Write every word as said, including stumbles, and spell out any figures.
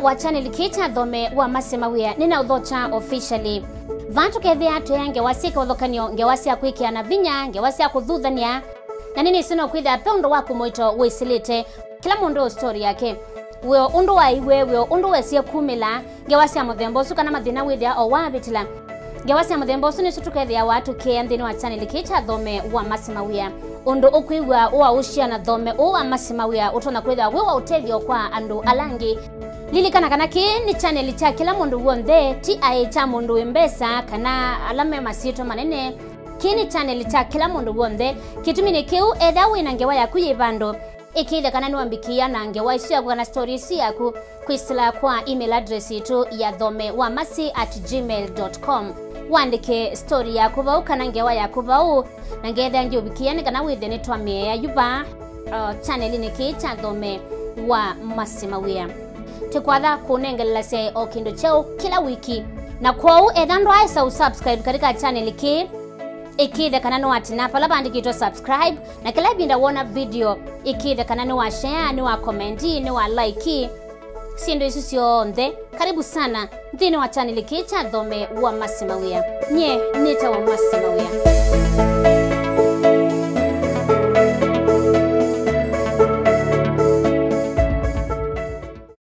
Wa channel kĩĩ kya Thome wa Mercy Mawĩa nĩnaũthokya officially. Vaa tũkethĩa tũya ngewa syĩ kĩvathũkany'o, ngewa sya kwĩkĩana vinya, ngewa sya kũthuthany'a, na nĩnĩsĩ no kwĩthĩa ve ũndũ waku mũito wĩsĩlĩte. Kĩla mũndũ story yake. Wĩo ũndũ waĩw'e, wĩo ũndũ wesie kumĩla, ngewa sya mũthemba ũsu kana mathĩna wĩthĩa o wavĩtĩla. Ngewa sya mũthemba ũsu nĩsyo tũkethĩawa tũkĩea nthĩnĩ wa channel kĩĩ kya Thome wa Mercy Mawĩa. Ũndũ ũkwĩw'a ũaũsya na thome ũũ wa Mercy Mawĩa ũtonya kwĩthĩwa wĩ wa ũtethyo kwa andũ ala angĩ. Lilikana kana kĩĩ nĩ channel kya kĩla mũndũ w'onthe, ti aĩ kya mũndũ wĩ mbesa kana ala me masyĩtwa manene. Kĩĩ nĩ channel kya kĩla mũndũ w'onthe. Kĩtumi nĩ kĩu, ethĩwa wĩ na ngewa yaku yĩ vandũ, ĩkĩĩthya kana nĩwambĩkĩĩa na ngewa isu yaku kana story isu yaku kwĩsĩla kwa email address yitũ ya thome wa mercy at gmail dot com. Wandĩke story yaku vau kana ngewa yaku vau, na ngeethĩa ngĩũvikĩĩa nĩ kana wĩthĩe nĩtwamĩea yu vaa, uh, channel-inĩ kĩĩ kya Thome wa Mercy Mawĩa. Tũkwatha kũnengelelasya o kĩndũ kyeũ kĩla wiki. Na kwoou ethĩwa ndwaaĩsa ũsubscribe katika channel kĩĩ, ĩkĩĩthya kana nĩwatina vala vandĩkĩtwe subscribe, na kĩla ĩvinda wona video, ĩkĩĩthya kana nĩwa share, nĩwa comment, nĩwa like. Syĩndũ isu syonthe, karibu sana nthĩnĩ wa channel kĩĩ kya Thome wa Mercy Mawĩa. Nyie nĩtawa Mercy Mawĩa.